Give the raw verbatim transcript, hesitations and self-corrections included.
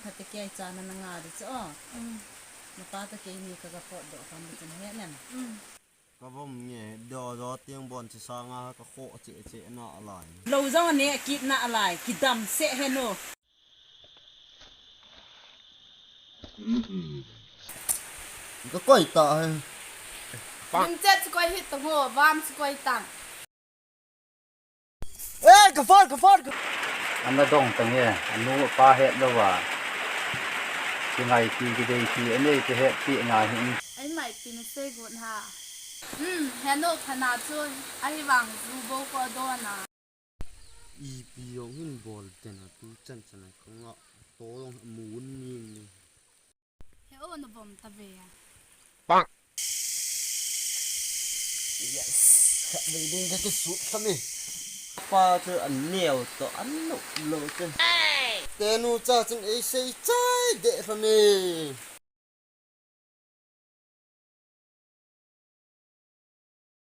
Hati kei cha na na nga di chu o. Mm. Na pa to kei ni ka ga pot do kan di chun he nem. Mm. Ka vom nge do do tiang bon chi sa nga ka kho che che na alai. Lo jong ne kit na alai, kidam se he no. Ka koi ta he. Min chet chu koi hit to ngo, vam chu koi tang. Eh, ka phone, ka phone, ka Ana dong tang e, anu pa het lo va. Ki ngai pi ki dei pi, anei ki het pi ngai hin. Ai mai pi na sei got ha. Hmm, he no phana chu, ahi vang zu bo ko do na. Ipi jong hin bol tena tu chan chan a ka nga to jong mun ni ni. He o na vom ta ve a. Bang. Yes. Kha ve ding ka ki sut kha mi. Pa chu an neo to an no lo te. Tenu cha chun ei sei chai de kha mi.